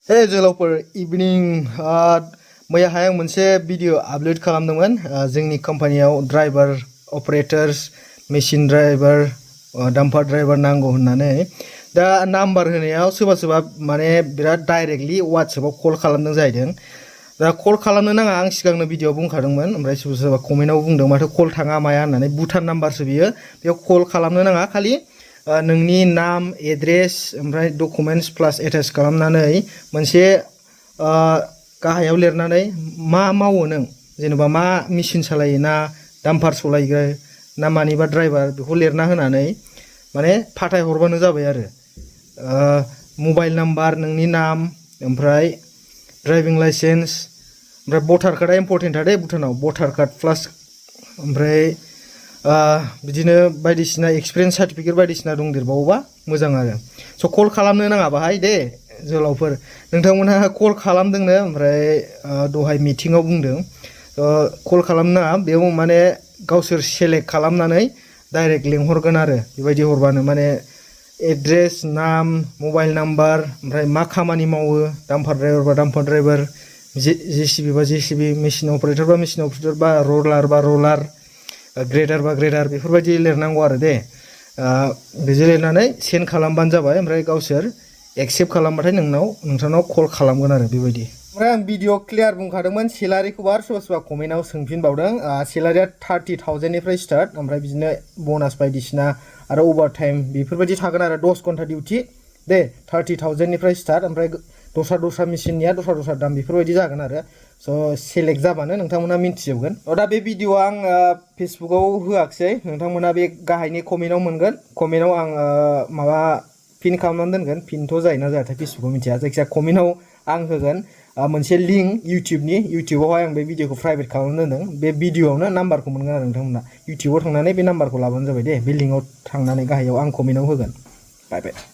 Hey जोलावफोर इभिनिं मैयाहाय आं मोनसे video upload खालामदोंमोन जोंनि कम्पानियाव ड्राइभार अपारेटर्स मेसिन ड्राइभार डाम्पार ड्राइभार नांगौ होननानै दा नाम्बार होनायाव सोरबा सोरबा माने बिराद डाइरेक्टलि WhatsApp आव कल खालामदों जाहैदों दा कल खालामनो नाङा आं सिगांनो भिडिअ बुंखादोंमोन ओमफ्राय सोरबा सोरबा कमेन्टआव बुंदों माथो कल थाङा माया होननानै भुटान नाम्बारसो बियो बेयाव कल खालामनो नाङा खालि नोंनि नाम एड्रेस ओमफ्राय डकुमेन्ट्स प्लास एटाच खालामनानै मोनसे गाहायाव लिरनानै मा मावो नों जेनेबा मा मेसिन सालायो ना डाम्पार सालायग्रा ना मानिबा ड्राइभार बेखौ लिरना होनानै माने फाथाय हरबानो जाबाय आरो मबाइल नाम्बार नोंनि नाम ओमफ्राय ड्राइभिं लाइसेन्स ओमफ्राय भटार कार्डआ इम्पर्टेन्ट दे भुटानाव भटार कार्ड प्लास ओमफ्राय बिदिनो बायदिसिना एक्सपिरियेन्स सार्टिफिकेट बायदिसिना दंदेरबावोबा मोजां आरो स' कल खालामनो नाङा बाहाय दे जोलावफोर नोंथांमोनहा कल खालामदोंनो ओमफ्राय दहाय मिटिंआव बुंदों कल खालामनो नाङा बेयाव माने गावसोर सेलेक्ट खालामनानै डाइरेक्ट लिंहरगोन आरो बेबायदि हरबानो माने एड्रेस नाम मबाइल नाम्बार ओमफ्राय मा खामानि मावो डाम्पार ड्राइभार बा डाम्पार ड्राइभार जेसिबि बा जेसिबि मेसिन अपारेटर बा मेसिन अपारेटर बा रलार ग्रेडार बा ग्रेडार बेफोरबायदि लिरनांगौ आरो दे बिदि लिरनानै सेन्ड खालामबानो जाबाय ओमफ्राय गावसोर एक्सेप्ट खालामबाथाय नोंथांनाव कल खालामगोन आरो बेबायदि ओमफ्राय आं भिडिअ क्लियार बुंखादोंमोन सेलारिखौ आरो सोरबा सोरबा कमेन्टआव सोंफिनबावदों सेलारिया 30,000 निफ्राय स्टार्ट ओमफ्राय बिदिनो ब'नास बायदिसिना आरो अभारटाइम बेफोरबायदि थागोन आरो 10 घन्टा डिउटि दे 30,000 निफ्राय स्टार्ट ओमफ्राय दस्रा मेसिननिया दस्रा दाम बेफोरबायदि जागोन आरो स' सेलेक्ट जाबानो नोंथांमोना मिन्थिजोबगोन दा बे भिडिअ आं फेसबुकाव होआखिसै नोंथांमोना बे गाहायनि कमेन्टआव मोनगोन कमेन्टआव आं माबा पिन खालामनानै दोनगोन पिनथ' जायोना जायाथाय फेसबुकाव मिथिया जायखिजाया कमेन्टआव आं होगोन मोनसे लिंक इउटिउबावहाय आं बे भिडिअखौ प्राइभेट खालामनानै दोनदों बे भिडिअआवनो नाम्बारखौ मोनगोन आरो नोंथांमोना इउटिउबाव थांनानै बे नाम्बारखौ लाबानो जाबाय दे बे लिंकआव थांनानै गाहायाव आं कमेन्टआव होगोन बाय बाय